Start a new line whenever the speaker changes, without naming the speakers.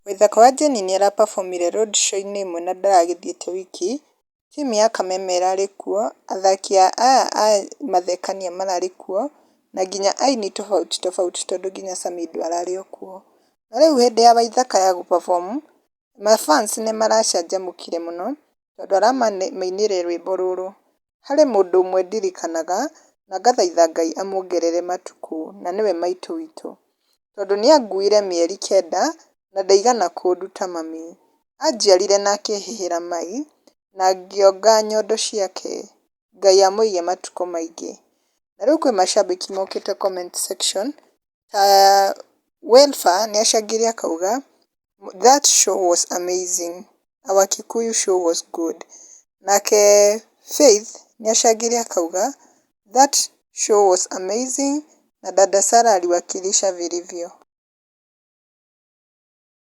Waithaka wa Jane nĩarapabomire road show-inĩ ĩmwe na ndaragĩthiĩte wiki, timu ya Kameme ĩrarĩ kuo, athaki aya a mathekania mararĩ kuo, na nginya aini tofauti tofauti tondũ nginya Samidoh ararĩ o kuo. Na rĩu hĩndĩ ya Waithaka ya gũperform, mafans nĩ maracanjamũkire mũno tondũ aramĩinĩire rwĩmbo rũrũ: "Harĩ mũndũ ũmwe ndirikanaga na ngathaitha Ngai amuongerere matukũ na nĩwe maitũ witũ. Tondũ nĩanguire mĩeri 9 na ndaigana kũnduta mami. Anjiarire na akĩhihĩra mai na ngĩonga nyondo ciake. Ngai amũige matukũ maingĩ." Na rĩu kwĩ mashabiki mokĩte comment section ta Welfa nĩacangire akauga, "That show was amazing. Our Kikuyu show was good." Nake Faith nĩacangire akauga, "That show was amazing na dada Sarah aliwakilisha vilivyo."